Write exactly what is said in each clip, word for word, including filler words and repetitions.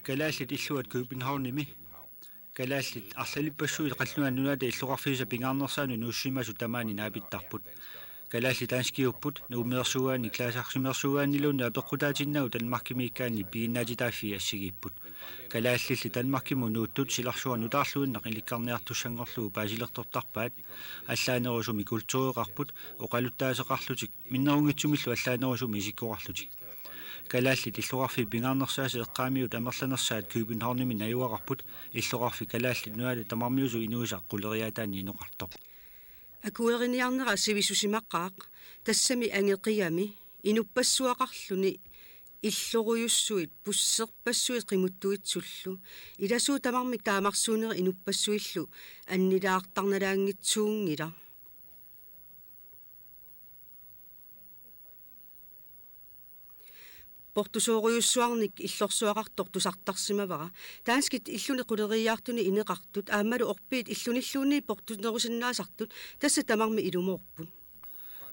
Kalaallit illuat Københavnimi. Kalaallit arlalippassuit Qallunaat Nunaata illoqarfiisa pingaarnersaanut nuussimasut tamaani naapittarput. Kalaallit danskiupput, Nuummeersuugaanni, Klaasarsimeersuugaanniluunniit apeqqutaatinnagu Danmarkimiikkaanni piginnaatitaaffii assigiipput. Kalaallilli Danmarkimut nuuttut silarsuaq nutaarluinnaq ilikkarniartussanngorlugu paasilertortarpaat, allaanerusumik kultureqarput, oqaluttaaseqarlutik, minnerunngitsumillu allaanerusumik isikkoqarlutik. Kalaallit illoqarfiit pingaarnersaasa eqqaamiut amerlanersaat Københavnimi najugaqarput, illoqarfik Kalaallit Nunaata tamarmiusut inuisa quleriaataanni inoqartoq. Akueriniarnera sivisussimaqaaq, tassami angeqigami, inuppassuaqarluni illorujussuit, busserpassuit qimuttuitsullu, ilasuut tamarmik taamarsuunerit inuppassuillu annilaartarnalaanngitsuunngilaq. Portusoorujussuarnik illorsuaqartoq tusartarsimavara. Danskit illuni quleriaartuni ineqartut, aammalu orpiit illunilluunniit portunerusinnaasartut, tassa tamarmik ilumoorput.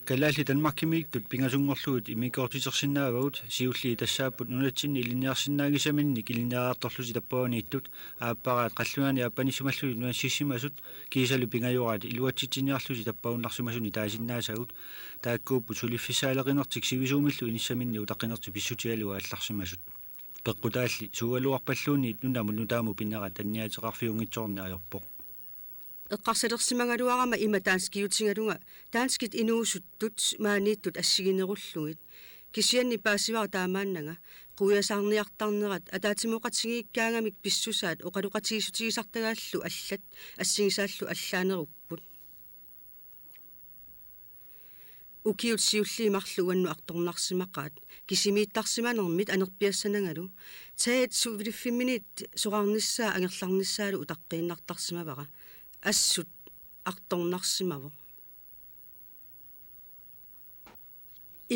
Kalaallit Danmarkimiittut pingasunngorlugit immikkoortitersinnaavagut, siulliit tassaapput nunatsinni ilinniarsinnaagisaminnik ilinniariartorlutik tappavaniittut, aapparaat qallunaani aappanissimallutik nunatsissimasut, kiisalu pingajuaat iluatsitsiniarlutik tappavunnarsimasunik taasinnaasagut, taakkuupput suliffissaaleqinertik sivisuumillu inissaminnik utaqqinertik pissutigalugu aallarsimasut. Peqqutaalli suugaluarpalluunniit nunamut nutaamut pinerat anniaateqarfiunngitsoorneq ajorpoq. Eqqarsalersimagaluarama ima danskiutigalunga danskit inuusuttut maaniittut assiginerullugit. Kisianni paasivara taamaannanga, quiasaarniartarnerat ataatsimoqatigiikkaangamik pissusaat oqaloqatigiissutigisartagaallu allat assigisaallu allaanerupput. Ukiut siulliit marluk uannut artornarsimaqaat, kisimiittarsimanermit anerpiassanangalu, taat suliffimminit soraarnissaa angerlarnissaalu utaqqiinnartarsimavara. Assut artornarsimavoq.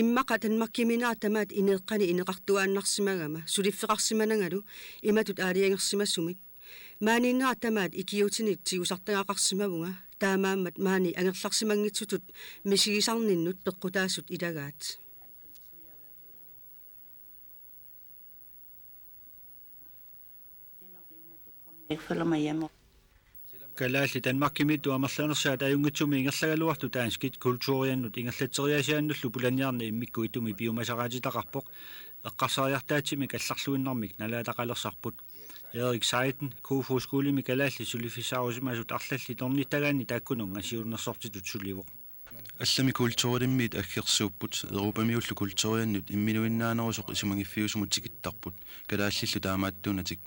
Immaqa Danmarkimiinnera tamaat ineeqqani ineqartuaannarsimagama suliffeqarsimanangalu imatut aalajangersimasumik. Maaniinnera tamaat ikiuutinik tigusartagaqarsimavunga, taamaammat maani angerlarsimanngitsutut misigisarninnut peqqutaasut ilagaat. Kalaallit Danmarkimiittut amerlanersaat ajunngitsumik ingerlagaluartut danskit kulturiannut ingerlatseriaasiaannullu pulaniarneq immikkut ittumik piumasaqaatitaqarpoq, eqqarsariartaatsimik allarluinnarmik nalaataqalersarput. Erik Seiden, Kofoeds Skolemi kalaallit suliffissaarusimasut arlallit ornittagaanni taakkununnga siunnersortitut sulivoq. Allamik kulturimmiit aggersuupput, Europamiullu kulturiannut imminuinnaanerusoq isumagiiffiusumut tikittarput, kalaallillu taamaattuunatik.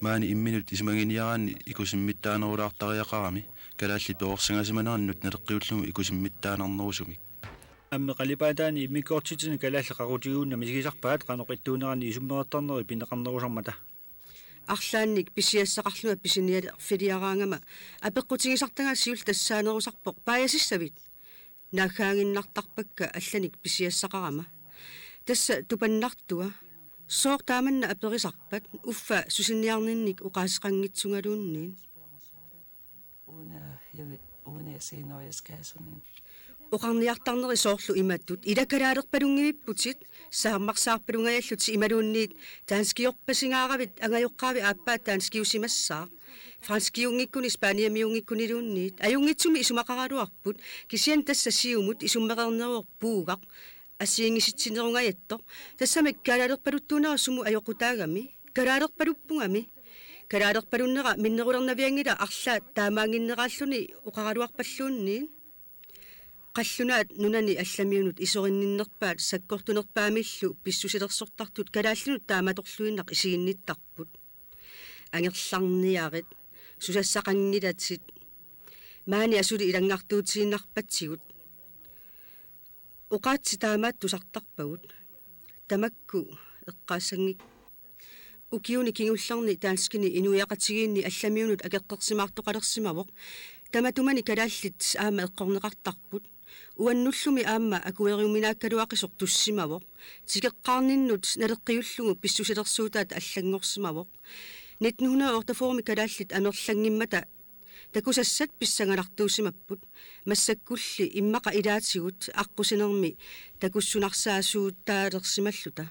Maani imminut isumaginiaraanni ikusimmittaanerulaartariaqarami, kalaallit perorsagasimanerannut naleqqiullugu ikusimmittaanarnerusumik. Aamma qalipaataani immikkoortitsinni kalaallit qaqutiguuna misigisarpaat qanoq ittuuneranni isummertarneri pineqarnerusarmata. Arlaannik pisiassaqarlunga pisiniarfiliaraangama apeqqutigisartagaat siulleq tassaanerusarpoq: Paajasissavit? Naaggaaginnartarpakka allanik pisiassaqarama. Tassa tupannartua. Sooq taamanna aperisarpat? Uffa susiniarninnik oqaaseqanngitsungaluunniit. Uden at jeg ved, uden at jeg ser, når jeg skal have sådan en. Oqarniartarneri soorlu imatut: Ila kalaalerpalunngivipputit, saammarsaarpalungajallutit imaluunniit danskiorpasingaaravit, angajoqqaavi aappaa danskiusimassaaq, franskiunngikkunik spaniamiunngikkunilluunniit. Ajunngitsumik isumaqaraluarput, kisianni tassa siumut isummereerneruvoq puugaq assigiinngisitsinnerungajattoq. Tassami kalaalerpaluttuunera sumut ajoqutaagami? Kalaalerpaluppugami. Kalaalerpalunnera minnerulernavianngilaq arlaat taamaannginneralluni oqaraluarpalluunniit. Qallunaat Nunani allamiunut isorinninnerpaat sakkortunerpaamillu pissusilersortartut kalaallinut taamatorluinnaq isiginnittarput. Angerlarniarit, susassaqanngilatit. Maani asuli ilanngartuutiinnarpatsigut. Oqaatsit taamaattoq tusartarpagut. Tamakku eqqaassanngik. Ukiuni kingullerni danskini inuiaqatigiinni allamiunut akeqqersimaartoqalersimavoq. Tamatumani kalaallit aamma eqqorneqartarput. Uannullumi aamma akueriuminaakkaluaqisoq tussimavoq. Tikeqqaarninnut naleqqiullugu pissusilersuutaat allanngorsimavoq. Nitten hundrede og otteogfyrre-mi kalaallit amerlanngimmata takusassat pissanganartuusimapput, massakkulli immaqa ilaatigut aqqusinermi takussunarsaasuutaalersimalluta.